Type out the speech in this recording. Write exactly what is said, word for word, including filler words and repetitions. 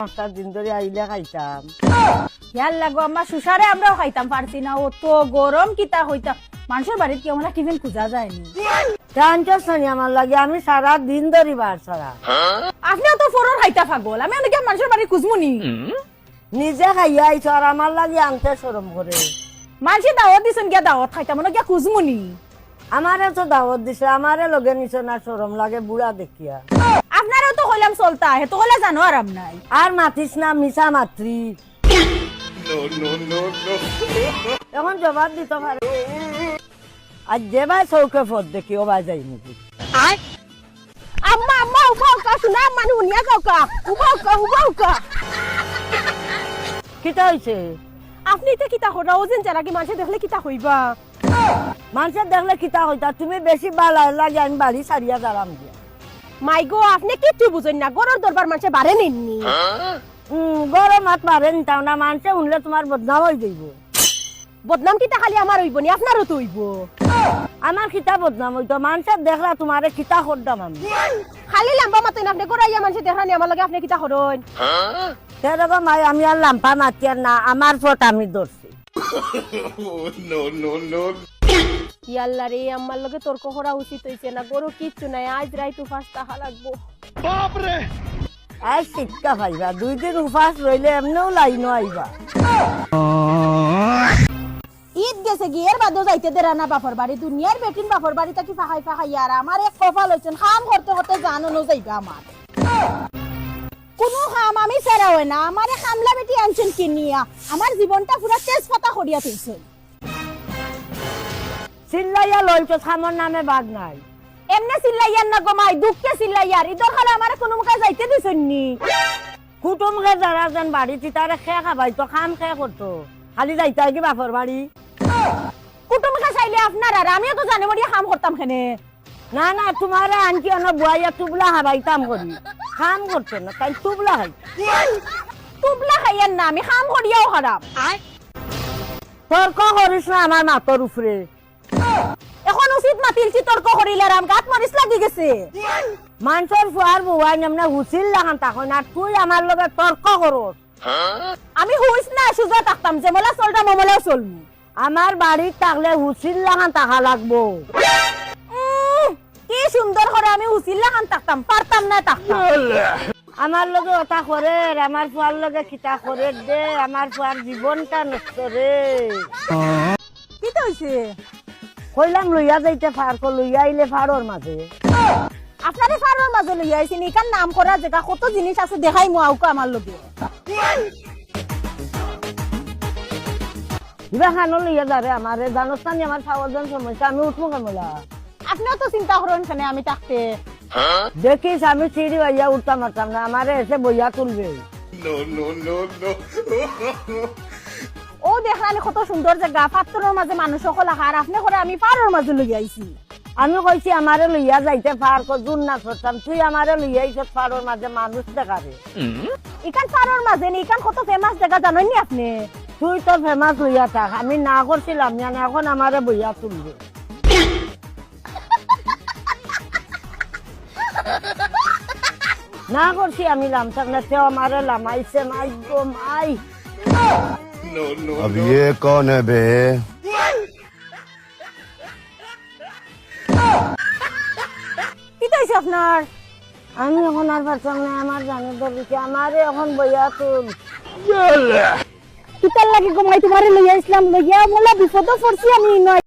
পাঁচটা দিন ধরি আইলে খাইতাম। ইয়ার লাগো আমার শ্বশুরে আমরাও খাইতাম পারছি না, অত গরম কিতা কইতাম। মানষর বাড়িত কিতা অলা টিফিন খুঁজা যায়নি? তে আনছস না নি আমার লাগি, আমি সারা দিন ধরি বার ছাড়া। আপনেও তো ফরর খাইতা পাগল, আমি অনো কিতা মানষর বাড়ি খুঁজমু নি? নিজে খাইয়া আইছো আর আমার লাগি আনতে শরম করে। মানষে দাওয়াত দিছইন গিয়া দাওয়াত খাইতাম, অনো গিয়া খুঁজমু নি? আমারে তো দাওয়াত দিছে, আমারে লগে নিছো না, শরম লাগে বুড়া দেখিয়া। আপনারেও তো কইলাম চলতা, হে তো কইলা জানো আরাম নাই। আর মাতিস না, মিছা মাতরি। অখন জবাব দিতো পারে। আর যে বায় চউখে পথ দেখি, অউ বায় যাইমু গি। আম্মা, আম্মা, উবা উকা, শুনা, আম্মা, হুনিয়া যাউক্কা। উবা উকা, উবা উকা। কিতা অইছে? আপনে ইতা কিতা কররা? অউ যেন যারা গি মানষে দেখলে কিতা কইবা? মানষে দেখলে কিতা কইতা? তুমি বেশি বালা লাগে আমি বাড়ি ছাড়িয়া যাইরাম গিয়া। মাই গো, আপনে কিচ্ছু বুঝইন না, ঘরর দরবার মানষে বারে নেইননি। হুম, ঘরর মাত বারে নিতাম না, মানষে হুনলে তুমার বদনাম অই যাইবো। বদনাম কিতা খালি আমার অইবো নি, আপনারও তো অইবো। আমার কিতা বদনাম অইতো? মানষে দেখরা তুমারে কিতা কররাম আমি। খালি লাম্বা মাতইন আপনে, ঘরো আইয়া মানষে দেখরা নি আমার লগে আপনে কিতা করইন। তে দেখো মাই, আমি আর লাম্বা মাতিয়ার না, আমার পথ আমি ধরছি। ইয়াল্লা রে, আম্মার লগে তর্ক করা উচিত অইছে না, ঘরো কিচ্ছু নাই, আইজ রাইত উপাস থাকা লাগবো। আইজ শিক্ষা পাইবা, দুই দিন উপাস রইলে এমনেউ লাইনো আইবা। ইদ গেছে গি, এর বাদেও যাইতে দেরা না বাপর বাড়ি। দুনিয়ার বেটিন বাপর বাড়ি থাকি ফাকাই ফাকাই আর আমার এক কপাল অইছইন, কাম করতে করতে জান অনো যাইবা আমার। কুনু কাম আমি ছাড়া অয় না, আমারে কামলা বেটি আনছইন কিনিয়া, আমার জীবনটা পুরা তেজপাতা করিয়া তুলছইন। চিল্লাইয়া লইছস, কামর নামে বাগ নাই। এমনে চিল্লাইয়ার না গো মাই, দুঃখে চিল্লাইয়ার। ইদর কালে আমারে কুনু মুখে যাইতে দিছইন নি। কুটুমকে যারা যেন বাড়িত, তারে কে খাবাইতো, কাম কে করতো? খালি যাইতায় গি বাপর বাড়ি। কুটুমকে চাইলে আপনার আর আমিও তো জানে মরিয়া কাম করতাম কেনে। না, না, তুমারে আনকি অনো বওয়াইয়া তুবলা খাবাইতাম করি। কাম করতো না, তাই তুবলা খাই। তুবলা খাইয়ার না, আমি কাম করিয়াও খারাপ। তর্ক করিস না আমার মাতর উপরে। অখন উচিত মাতিলছি তর্ক করিলারাম, গাত মরিচ লাগি গেছে। মানষর ফুয়ার বউয়াইন এমনে হুচির লাখান থাকইন, আর তুই আমার লগে তর্ক করস। আমি হুইস না, সুজা থাকতাম, যেমলা চলতাম অমলাও চলমু। আমার বাড়িত থাকলে হুচির লাখান থাকা লাগবো। উম, কি সুন্দর করে আমি হুচির লাখান থাকতাম, পারতাম না থাকতাম। আমার লগে অতা করের, আমার ফুয়ার লগে কিতা করের দে, আমার ফুয়ার জীবনটা নষ্ট রে। কিতা অইছে? কইলাম লইয়া যাইতে পার্কো, লইয়া আইলে পাড়র মাঝে। আপনারে পাড়র মাঝে লইয়া আইছি নি, ইখান নাম করা জাগা, কত জিনিস আছে দেখাইমু আউক্কা আমার লগে। ইবা খানো লইয়া যারে আমারে, জানোস না নি আমার পাওর যেন সমস্যা, আমি উঠমু কেমলা। আপনেও তো চিন্তা করইন কেনে আমি থাকতে। দেখিস আমি সিঁড়ি বাইয়া উঠতাম পারতাম না, আমারে এসে বইয়া তুলবে। অউ দেখরা নি কত সুন্দর জাগা, পাত্থরর মাঝে মানুষ অকল আহার, আপনে করে আমি পাড়র মাঝে লইয়া আইছি। আমি কইছি আমারে লইয়া যাইতে পার্কো, জুর না করতাম, তুই আমারে লইয়া আইছস পাড়র মাঝে মানুষ দেখারে। ইখান পাড়র মাঝে নি, ইখান কত famous জাগা জানইন নি আপনে? তুই তো famous লইয়া থাক, আমি না করছিলাম, জান অখন আমারে বইয়া তুলবে। না করছি আমি লামতাম না, তেও আমারে লামাইছে, মাই গো মাই। अब ये कौन है बे? কিতা অইছে আপনার? আমি অখন আর পারতাম না, আমার জানের ডর অইছে, আমারে অখন বইয়া তুল। কিতার লাগি গো মাই তুমারে লইয়া আইছলাম, লইয়া মোলা বিপদো পড়ছি আমি নয়।